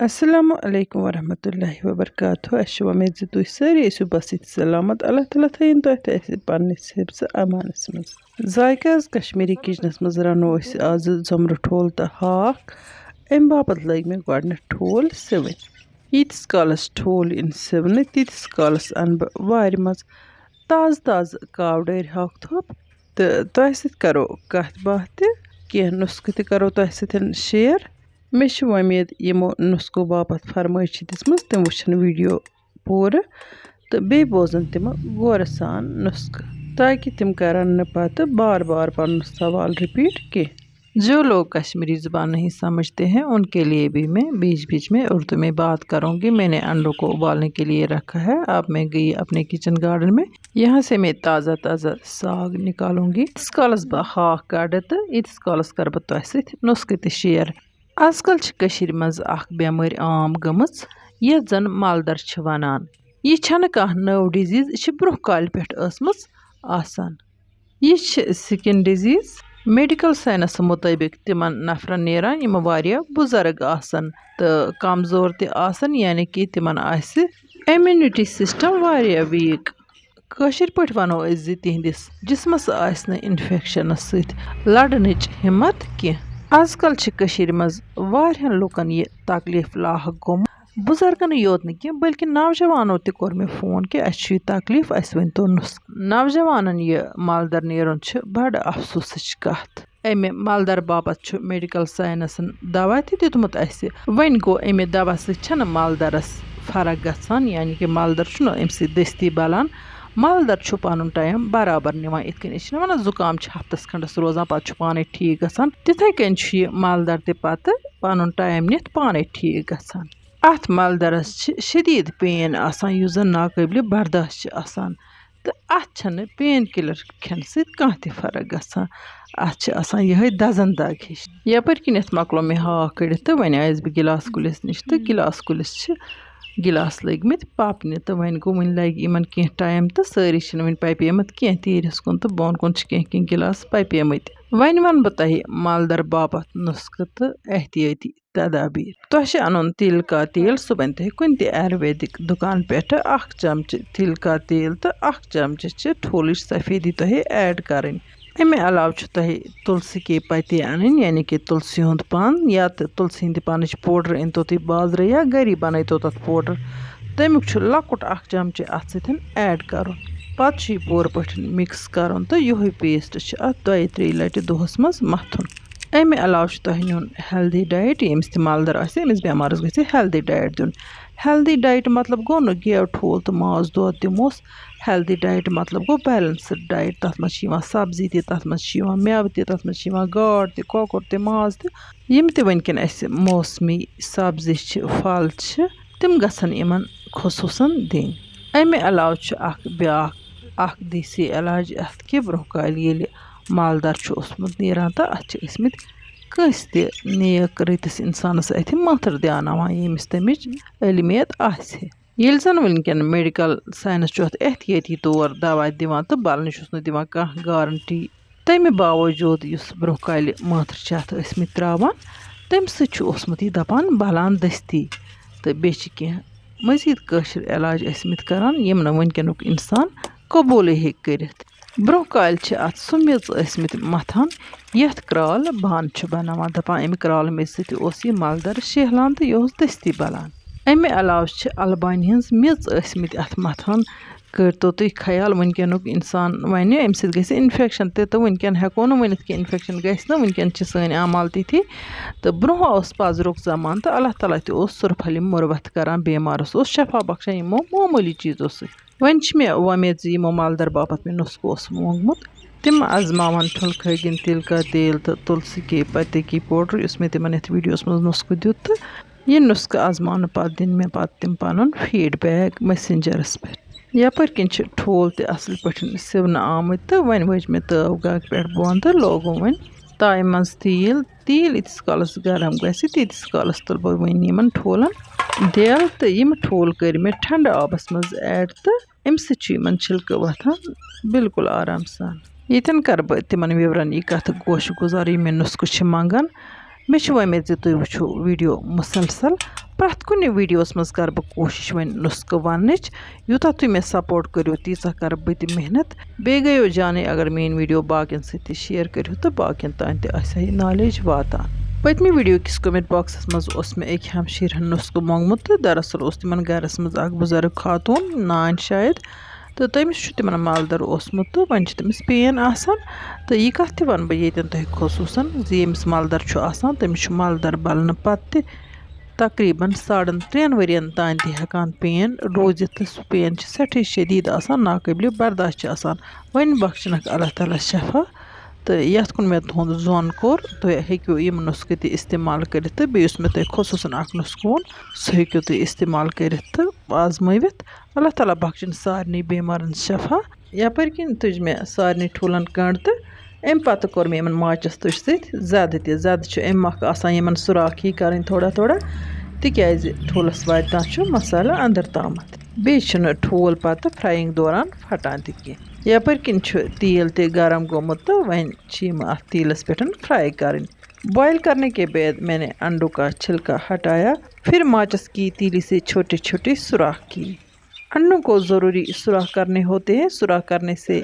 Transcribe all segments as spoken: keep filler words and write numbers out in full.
السلام علیکم ورحمۃ اللہ وبرکاتہ۔ اَسہِ چھِ وۄمید زِ تُہۍ سٲری ٲسِو بس ییٚتہِ سلامت۔ اللہ تعالیٰ تھٲیِن تۄہہِ تہٕ اَسہِ پننِس حفظ امانس منٛز۔ ذائقہ حظ کشمیٖری کچنس منٛز رنو أسۍ آزٕ زۄمرٕ ٹھوٗل تہٕ ہاکھ۔ اَمہِ باپتھ لٲگۍ مےٚ گۄڈٕنٮ۪تھ ٹھوٗل سِوٕنۍ۔ ییٖتِس کالس ٹھوٗل یِن سِونہٕ، تیٖتِس کالس انہٕ بہٕ وارِ منٛز تازٕ تازٕ کاوٕ ڈٲرۍ ہاکھ تھوٚپ تہٕ تۄہہِ سۭتۍ کرو کتھ باتھ تہِ، کینٛہہ نُسخہٕ تہِ کرو تۄہہِ سۭتۍ share۔ مےٚ چھِ وۄمید، یِمو نُسخو باپتھ فرمٲیش چھِ دِژمٕژ، تِم وٕچھن video پوٗرٕ تہٕ بیٚیہِ بوزن تِم غورٕ سان نُسخہٕ، تاکہِ تِم کرن نہٕ پتہٕ بار بار پنُن سوال repeat کینٛہہ۔ جو لوگ کشمیری زبان نہیں سمجھتے ہیں، ان کے لیے بھی میں بیچ بیچ میں اردو میں بات کروں گی۔ میں نے انڈوں کو ابالنے کے لیے رکھا ہے۔ اب میں گئی اپنے کچن گارڈن میں، یہاں سے میں تازہ تازہ ساگ نکالوں گی۔ ییٖتِس کالس بہٕ ہاکھ کڑٕ تہٕ ییٖتِس کالس کرٕ بہٕ تۄہہِ سۭتۍ نُسخہٕ تہِ share۔ آز کل چھِ کٔشیٖرِ منٛز اکھ بٮ۪مٲرۍ عام گٔمٕژ، یَتھ زَن مَلدَر چھِ وَنان۔ یہِ چھَنہٕ کانٛہہ نٔو disease، یہِ چھِ برٛونٛہہ کالہِ پٮ۪ٹھ ٲسمٕژ آسان۔ یہِ چھِ skin disease۔ Medical science مُطٲبِق تِمَن نفرَن نیران، یِم واریاہ بُزرگ آسَن تہٕ کمزور تہِ آسَن، یعنی کہِ تِمَن آسہِ immunity system واریاہ weak۔ کٲشِر پٲٹھۍ وَنو أسۍ زِ تِہنٛدِس جسمس آسہِ نہٕ infectionس سۭتۍ لڑنٕچ ہمت کینٛہہ۔ آز کل چھِ کٔشیٖرِ منٛز واریاہن لوٗکن یہِ تکلیف لاحق گوٚمُت۔ بُزرگنٕے یوت نہٕ کینٛہہ، بلکہِ نوجوانو تہِ کوٚر مےٚ فون کہِ اَسہِ چھُ یہِ تکلیف، اَسہِ ؤنۍ تو نُسخہٕ۔ نوجوانن یہِ ملدر نیرُن چھِ بڑٕ افسوسٕچ کتھ۔ امہِ ملدر باپتھ چھُ medical scienceن دوا تہِ دیُتمُت اسہِ۔ وۄنۍ گوٚو، امہِ دوا سۭتۍ چھنہٕ ملدرس فرق گژھان، یعنی کہِ ملدر چھُنہٕ امہِ سۭتۍ دٔستی بلان۔ ملدر چھُ پنُن time برابر نِوان۔ یِتھ کٔنۍ أسۍ چھِنہ ونان، زُکام چھُ ہفتس کھنڈس روزان، پتہٕ چھُ پانے ٹھیٖک گژھان، تِتھے کٔنۍ چھُ یہِ ملدر تہِ پتہٕ پنُن time نِتھ پانے ٹھیٖک گژھان۔ اتھ ملدرس چھِ شدید pain آسان، یُس زن ناقٲبلِ برداشت چھِ آسان۔ تہٕ اَتھ چھَنہٕ pain killer کھٮ۪نہٕ سۭتۍ کانٛہہ تہِ فرق گژھان۔ اَتھ چھِ آسان یِہوٚے دَزَن دَگ ہِش۔ یَپٲرۍ کِنٮ۪تھ مۄکلو مےٚ ہاکھ کٔڑِتھ تہٕ وۄنۍ آیَس بہٕ گِلاس کُلِس نِش تہٕ گِلاس کُلِس چھِ گِلاس لٔگۍ مٕتۍ پَپنہِ تہٕ وۄنۍ گوٚو، وٕنہِ لَگہِ یِمَن کینٛہہ time تہٕ سٲری چھِنہٕ وٕنہِ پَپیمٕتۍ کینٛہہ تیٖرِس کُن تہٕ بۄن کُن چھِ کینٛہہ کینٛہہ گِلاس پَپیمٕتۍ۔ وۄنۍ وَنہٕ بہٕ تۄہہِ مَلدَر باپَتھ نُسخہٕ تہٕ احتیٲطی تدابیر۔ تۄہہِ چھِ اَنُن تِل کا تیل، سُہ بَنہِ تۄہہِ کُنہِ تہِ آیُرویدِک دُکان پٮ۪ٹھٕ۔ اَکھ چمچہٕ تِل کا تیل تہٕ اَکھ چمچہٕ چھِ ٹھوٗلٕچ سفیدی تۄہہِ add کَرٕنۍ۔ اَمہِ علاوٕ چھُ تۄہہِ تُلسی کے پتے اَنٕنۍ، یعنی کہِ تُلسی ہُنٛد پَن یا تہٕ تُلسی ہِنٛدِ پَنٕچ powder أنۍ تو تُہۍ بازرٕ یا گَری بَنٲیتو تَتھ powder۔ تَمیُک چھُ لۄکُٹ اَکھ چمچہٕ اَتھ سۭتۍ add کَرُن۔ پَتہٕ چھُ یہِ پوٗرٕ پٲٹھۍ mix کَرُن تہٕ یِہوٚے paste چھُ اَتھ دۄیہِ ترٛیٚیہِ لَٹہِ دۄہَس منٛز مَتھُن۔ اَمہِ علاوٕ چھُ تۄہہِ نیُن healthy diet، ییٚمِس تہِ مَلدَر آسہِ، أمِس بٮ۪مارَس گژھِ healthy diet دیُن۔ Healthy diet مطلب گوٚو نہٕ گٮ۪و ٹھوٗل تہٕ ماز دۄد دِموس۔ Healthy diet مطلب گوٚو balanced diet، تَتھ منٛز چھِ یِوان سبزی تہِ، تَتھ منٛز چھِ یِوان مٮ۪وٕ تہِ، تَتھ منٛز چھِ یِوان گاڈ تہِ، کۄکُر تہِ، ماز تہِ۔ یِم تہِ وٕنکٮ۪ن اَسہِ موسمی سبزی چھِ، پھل چھِ، تِم گژھن یِمَن خصوٗصاً دِنۍ۔ اَمہِ علاوٕ چھُ اَکھ بیٛاکھ اَکھ دیسی علاج اَتھ کہِ برٛونٛہہ کالہِ ییٚلہِ مالدار چھُ اوسمُت نیران تہٕ اَتھ چھِ ٲسمٕتۍ کٲنٛسہِ تہِ نیک رٕتِس اِنسانَس اَتھِ مٲنٛتھٕر دیٛاوناوان، ییٚمِس تَمِچ علمیت آسہِ۔ ییٚلہِ زَن وٕنکٮ۪ن medical science چھُ اَتھ احتیٲطی طور دوا دِوان تہٕ بَلنہٕ چھُس نہٕ دِوان کانٛہہ guarantee، تَمہِ باوجوٗد یُس برٛونٛہہ کالہِ مٲنٛتھٕر چھِ اَتھ ٲسمٕتۍ ترٛاوان، تَمہِ سۭتۍ چھُ اوسمُت یہِ دَپان بَلان دٔستی۔ تہٕ بیٚیہِ چھِ کینٛہہ مٔزیٖد کٲشِر علاج ٲسمٕتۍ کَران، یِم نہٕ وٕنکٮ۪نُک اِنسان قبوٗلٕے ہیٚکہِ کٔرِتھ۔ برٛونٛہہ کالہِ چھِ اَتھ سُہ میٚژ ٲسمٕتۍ مَتھان، یَتھ کرٛال بانہٕ چھِ بَناوان۔ دَپان، اَمہِ کرٛالہٕ میٚژِ سۭتۍ اوس یہِ مَلدَر شیہلان تہٕ یہِ اوس دٔستی بَلان۔ اَمہِ علاوٕ چھِ اَلبانہِ ہٕنٛز میٚژ ٲسمٕتۍ اَتھ مَتھان۔ کٔرۍتو تُہۍ خیال، وٕنکٮ۪نُک اِنسان وَنہِ، اَمہِ سۭتۍ گژھِ infection تہِ، تہٕ وٕنکٮ۪ن ہٮ۪کو نہٕ ؤنِتھ کہِ infection گژھِ نہٕ۔ وٕنکٮ۪ن چھِ سٲنۍ اعمال تِتھی۔ تہٕ برٛونٛہہ اوس پَزرُک زمانہٕ، تہٕ اللہ تعالیٰ تہِ اوس سُرپھلہِ مُروَتھ کران، بٮ۪مارَس اوس شفا بخشان یِمو معموٗلی چیٖزو سۭتۍ۔ وۄنۍ چھِ مےٚ وۄمید زِ یِمو مالدار باپتھ مےٚ نُسخہٕ اوس مونٛگمُت، تِم آزماوَن ٹھُلہٕ کھٲگِن تِل کا تیل تہٕ تُلسی کے پتے کی powder، یُس مےٚ تِمَن یَتھ videoس منٛز نُسخہٕ دیُت، تہٕ یہِ نُسخہٕ آزماونہٕ پتہٕ دِن مےٚ پتہٕ تِم پنُن feedback messengerس پٮ۪ٹھ۔ یپٲرۍ کِنۍ چھِ ٹھوٗل تہِ اصل پٲٹھۍ سِونہٕ آمٕتۍ تہٕ وۄنۍ وٲج مےٚ تٲو گگ پٮ۪ٹھ بۄن تہٕ لوگُم وۄنۍ تایہِ منٛز تیٖل۔ تیٖل ییٖتِس کالس گرم گژھِ، تیٖتِس کالس تُلہٕ بہٕ وۄنۍ یِمن ٹھوٗلن دٮ۪ل تہٕ یِم ٹھوٗل کٔرۍ مےٚ ٹھنڈٕ آبس منٛز add تہٕ امہِ سۭتۍ چھُ یِمن چھِلکہٕ وۄتھان بالکل آرام سان۔ ییٚتٮ۪ن کرٕ بہٕ تِمن viewerن یہِ کتھ گوشہِ گُزار، یِم مےٚ نُسخہٕ چھِ منٛگان۔ مےٚ چھِ وۄمید زِ تُہۍ وٕچھِو ویٖڈیو مُسلسل۔ پرٛٮ۪تھ کُنہِ ویٖڈیوَس منٛز کَرٕ بہٕ کوٗشِش وۄنۍ نُسخہٕ وَننٕچ۔ یوٗتاہ تُہۍ مےٚ سپورٹ کٔرِو، تیٖژاہ کَرٕ بہٕ تہِ محنت۔ بیٚیہِ گٔیو جانٕے اگر میٛٲنۍ ویٖڈیو باقیَن سۭتۍ تہِ شیئر کٔرِو تہٕ باقیَن تام تہِ آسہِ ہا یہِ نالیج واتان۔ پٔتمہِ ویٖڈیو کِس کمنٹ باکسَس منٛز اوس مےٚ أکۍ ہمشیٖرہَن نُسخہٕ مونٛگمُت تہٕ دراصل اوس تِمَن گَرَس منٛز اَکھ بُزرٕگ خاتوٗن، نانۍ شاید، تہٕ تٔمِس چھُ تِمَن مَلدَر اوسمُت تہٕ وۄنۍ چھِ تٔمِس پین آسان۔ تہٕ یہِ کَتھ تہِ وَنہٕ بہٕ ییٚتٮ۪ن تۄہہِ خصوٗصاً زِ ییٚمِس مَلدَر چھُ آسان، تٔمِس چھُ مَلدَر بَلنہٕ پَتہٕ تہِ تقریباً ساڑَن ترٛٮ۪ن ؤرِین تام تہِ ہٮ۪کان پین روٗزِتھ تہٕ سُہ پین چھِ سٮ۪ٹھاہ شدیٖد آسان، ناقٲبلِ برداشت چھِ آسان۔ وۄنۍ بخشنَکھ اللہ تعالیٰ شفا۔ تہٕ یَتھ کُن مےٚ تُہُنٛد زوٚن کوٚر، تُہۍ ہیٚکِو یِم نُسخہٕ تہِ استعمال کٔرِتھ، تہٕ بیٚیہِ یُس مےٚ تۄہہِ خصوٗصاً اَکھ نُسخہٕ ووٚن، سُہ ہیٚکِو تُہۍ استعمال کٔرِتھ تہٕ آزمٲوِتھ۔ اللہ تعالیٰ بخشِن سارنٕے بیمارَن شفا۔ یَپٲرۍ کِنۍ تُج مےٚ سارنٕے ٹھوٗلَن کٔنٛڈ تہٕ اَمہِ پَتہٕ کوٚر مےٚ یِمَن ماچَس تُج سۭتۍ زیادٕ تہِ۔ زیادٕ چھُ اَمہِ مۄکھٕ آسان یِمَن سُراخ ہی کَرٕنۍ تھوڑا تھوڑا، تِکیٛازِ ٹھوٗلَس واتہِ تام چھُ مصالہٕ اَندَر تامَتھ۔ بیٚیہِ چھُنہٕ ٹھوٗل پَتہٕ فرایِنٛگ دوران پھٹان تہِ کینٛہہ۔ یَپٲرۍ کِنۍ چھُ تیٖل تہِ گرم گوٚمُت تہٕ وۄنۍ چھِ یِم اَتھ تیٖلَس پٮ۪ٹھ فرٛاے کَرٕنۍ۔ بوائل کرنے کے بعد میں نے انڈوں کا چھلکا ہٹایا، پھر ماچس کی تیلی سے چھوٹے چھوٹے سوراخ کیے۔ انڈوں کو ضروری سوراخ کرنے ہوتے ہیں، سوراخ کرنے سے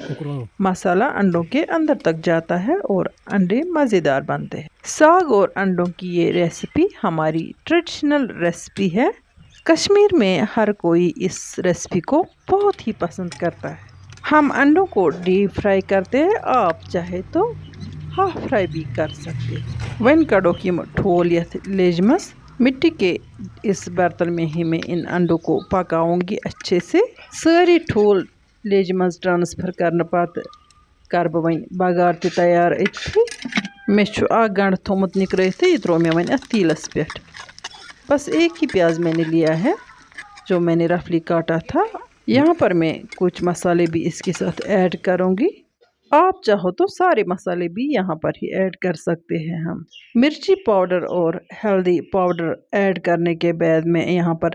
مسالہ انڈوں کے اندر تک جاتا ہے اور انڈے مزیدار بنتے ہیں۔ ساگ اور انڈوں کی یہ ریسیپی ہماری ٹریڈیشنل ریسیپی ہے۔ کشمیر میں ہر کوئی اس ریسیپی کو بہت ہی پسند کرتا ہے۔ ہم انڈوں کو ڈیپ فرائی کرتے ہیں، آپ چاہے تو ہاف فرائی بھی کر سکتے ہیں۔ وۄنۍ کڑوکھ یِم ٹھوٗل یَتھ لیجہِ منٛز۔ مٹی کے اس برتن میں ہی میں ان انڈوں کو پکاؤں گی اچھے سے۔ سٲری ٹھوٗل لیجہِ منٛز ٹرانسفر کرنہٕ پتہٕ کَرٕ بہٕ وۄنۍ بَگار تہِ تیار أتھی۔ مےٚ چھُ اَکھ گَنٛڈٕ تھوٚمُت نِکرٲیِتھ تہٕ یہِ ترٛوو مےٚ وۄنۍ اَتھ تیٖلَس پٮ۪ٹھ۔ بس ایک ہی پیاز میں نے لیا ہے، جو میں نے رفلی کاٹا تھا۔ یہاں پر میں کچھ مسالے بھی اس کے ساتھ ایڈ کروں گی۔ آپ چاہو تو سارے مسالے بھی یہاں پر ہی ایڈ کر سکتے ہیں ہم۔ مرچی پاؤڈر اور ہلدی پاؤڈر ایڈ کرنے کے بعد میں یہاں پر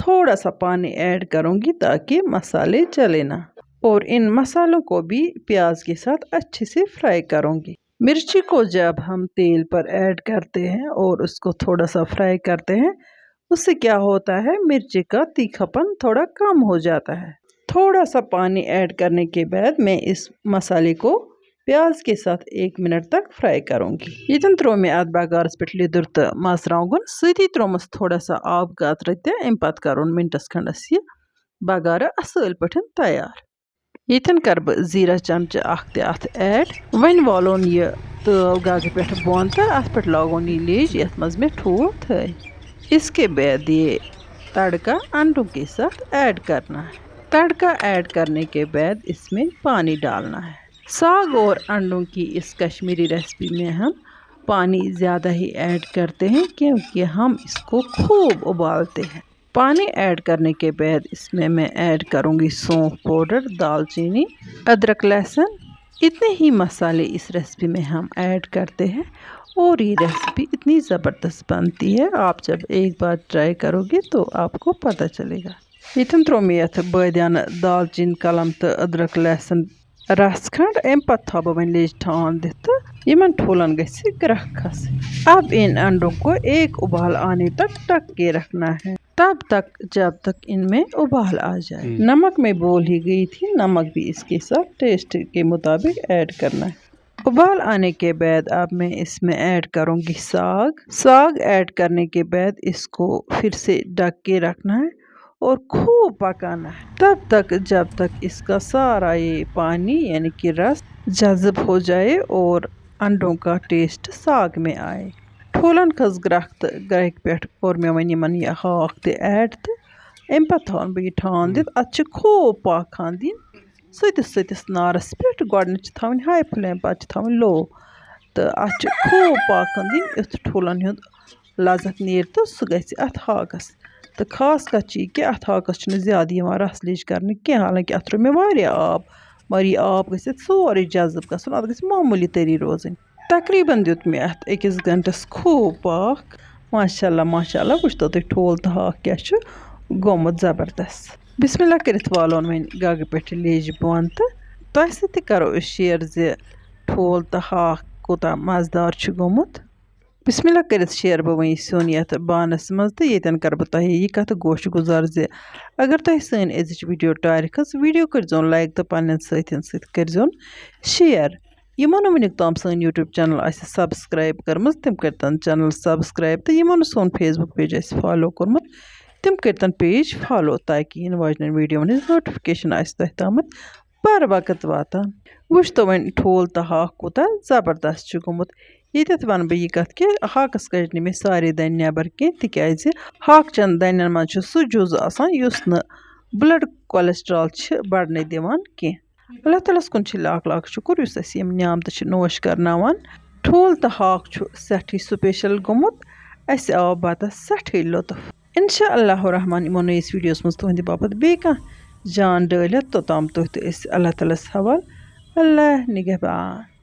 تھوڑا سا پانی ایڈ کروں گی تاکہ مسالے جلے نہ، اور ان مسالوں کو بھی پیاز کے ساتھ اچھے سے فرائی کروں گی۔ مرچی کو جب ہم تیل پر ایڈ کرتے ہیں اور اس کو تھوڑا سا فرائی کرتے ہیں، اس سے کیا ہوتا ہے، مرچی کا तीखापन थोड़ा कम हो जाता है। थोड़ा सा पानी ऐड करने के बाद मैं इस मसाले को پیاز کے ساتھ ایک منٹ تک فرائی کروں گی۔ ییٚتٮ۪ن ترٛوو مےٚ اَتھ بَگارَس پٮ۪ٹھ لیٚدُر تہٕ مَرژٕوانٛگُن، سۭتی ترٛوومَس تھوڑا سا آب قطرٕ تہِ۔ اَمہِ پَتہٕ کَرُن مِنٹَس کھنٛڈَس یہِ بَگارٕ اَصٕل پٲٹھۍ تیار۔ ییٚتٮ۪ن کَرٕ بہٕ زیٖرا چمچہٕ اَکھ تہِ اَتھ ایڈ۔ وۄنۍ والون یہِ تٲو گَگہٕ پٮ۪ٹھ بۄن تہٕ اَتھ پٮ۪ٹھ لاگون یہِ لیٚج، یَتھ منٛز مےٚ ٹھوٗل تھٲے۔ اس کے بعد یہ تڑکا انڈوں کے ساتھ ایڈ کرنا ہے۔ تڑکا ایڈ کرنے کے بعد اس میں پانی ڈالنا ہے۔ ساگ اور انڈوں کی اس کشمیری ریسیپی میں ہم پانی زیادہ ہی ایڈ کرتے ہیں، کیونکہ ہم اس کو خوب ابالتے ہیں۔ پانی ایڈ کرنے کے بعد اس میں میں ایڈ کروں گی सौंफ पाउडर, दालचीनी, अदरक, लहसुन। इतने ही मसाले इस रेसिपी में हम ऐड करते हैं और ये रेसिपी इतनी ज़बरदस्त बनती है, आप जब एक बार ट्राई करोगे तो आपको पता चलेगा। ییٚتٮ۪ن ترٛوو مےٚ یَتھ بٲدیانہٕ، دالچیٖن، کلم تہٕ أدرَک لہسن رس کھنٛڈ۔ اَمہِ پتہٕ تھاوٕ بہٕ وۄنۍ لیٚج ٹھانٛڈ دِتھ تہٕ یِمن ٹھوٗلن گژھِ گرٛکھ کھسٕنۍ۔ اب इन अंडों को एक उबाल आने तक ढक के रखना है। तब तक जब तक इनमें उबाल आ जाए। हम्म। नमक मैं भूल ही गई थी, नमक भी इसके साथ टेस्ट के मुताबिक ऐड करना है। उबाल आने के बाद अब मैं इसमें ऐड करूँगी साग। साग ऐड करने के बाद इसको फिर से ढक के रखना है और खूब पकाना है, तब तक जब तक इसका सारा ये पानी यानी कि रस जज़ब हो जाए और अंडों का टेस्ट साग में आए। ٹھوٗلَن کھٔژ گرٛکھ تہٕ گرٛکہِ پٮ۪ٹھ کوٚر مےٚ وۄنۍ یِمَن یہِ ہاکھ تہِ ایڈ تہٕ اَمہِ پَتہٕ تھاوَن بہٕ یہِ ٹھانٛڈ دِتھ۔ اَتھ چھِ خوٗب پاکھ خان دِنۍ سٔتِس سٔتِس نارَس پٮ۪ٹھ۔ گۄڈٕنٮ۪تھ چھِ تھاوٕنۍ ہاے فٕلیم، پَتہٕ چھِ تھاوٕنۍ لو تہٕ اَتھ چھِ خوٗب پاکھ خان دِنۍ، یُتھ ٹھوٗلَن ہُنٛد لذت نیرِ تہٕ سُہ گژھِ اَتھ ہاکَس۔ تہٕ خاص کَتھ چھِ یہِ کہِ اَتھ ہاکَس چھُنہٕ زیادٕ یِوان رَس لیٚج کَرنہٕ کینٛہہ، حالانکہِ اَتھ ترٛوو مےٚ واریاہ آب، مگر یہِ آب گژھِ اَتھ سورُے جذٕب گژھُن، اَتھ گژھِ معموٗلی تٔری روزٕنۍ۔ تقریٖباً دیُت مےٚ اَتھ أکِس گھنٹَس خوٗب پاکھ۔ ماشاء اللہ، ماشاء اللہ، وٕچھتو تُہۍ ٹھوٗل تہٕ ہاکھ کیٛاہ چھُ گوٚمُت زبردست۔ بسم اللہ کٔرِتھ والون وۄنۍ گَگہٕ پٮ۪ٹھٕ لیٚج بۄن تہٕ تۄہہِ سۭتۍ تہِ کَرو أسۍ شِیَر زِ ٹھوٗل تہٕ ہاکھ کوٗتاہ مَزٕدار چھُ گوٚمُت۔ بسم اللہ کٔرِتھ شیر بہٕ وۄنۍ یہِ سیُن یَتھ بانَس منٛز، تہٕ ییٚتٮ۪ن کَرٕ بہٕ تۄہہِ یہِ کَتھ گوشہِ گُزار زِ اگر تۄہہِ سٲنۍ أزِچ ویٖڈیو ٹارِ کھٔژ، ویٖڈیو کٔرۍزیون لایک تہٕ پنٛنٮ۪ن سۭتٮ۪ن سۭتۍ کٔرۍزیون شیر۔ یِمو نہٕ وٕنیُک تام سٲنۍ YouTube چینل آسہِ سبسکرائب کٔرمٕژ، تِم کٔرۍتن چینل سبسکرائب، تہٕ یِمو نہٕ سون Facebook پیج آسہِ فالو کوٚرمُت، تِم کٔرۍتن پیج فالو، تاکہِ یِنہٕ واجنٮ۪ن ویٖڈیووَن ہٕنٛز نوٹیفکیشن آسہِ تۄہہِ تامَتھ بر وقت واتان۔ وٕچھ تو وۄنۍ ٹھوٗل تہٕ ہاکھ کوٗتاہ زبردست چھُ گوٚمُت۔ ییٚتٮ۪تھ وَنہٕ بہٕ یہِ کَتھ کہِ ہاکَس کَڑِ نہٕ مےٚ سارے دَنہِ نٮ۪بر کینٛہہ، تِکیٛازِ ہاکہٕ چٮ۪ن دَنٮ۪ن منٛز چھُ سُہ جُز آسان یُس نہٕ بلڈ کولیسٹرال چھِ بڑنہٕ دِوان کینٛہہ۔ اللہ تعالیٰ ہَس کُن چھِ لاکھ لاکھ شُکُر یُس اَسہِ یِم نعمتہٕ چھِ نوش کرناوان۔ ٹھوٗل تہٕ ہاکھ چھُ سٮ۪ٹھٕے سُپیشل گوٚمُت، اَسہِ آو بَتَس سٮ۪ٹھٕے لطف۔ انشاء اللہ الرحمن یِمو نٔیِس ویٖڈیوَس منٛز تُہنٛدِ باپتھ بیٚیہِ کانٛہہ جان ڈٲلِتھ، توٚتام تُہۍ تہٕ أسۍ اللہ تعالیٰ ہَس حوال۔ اللہ نگہبان۔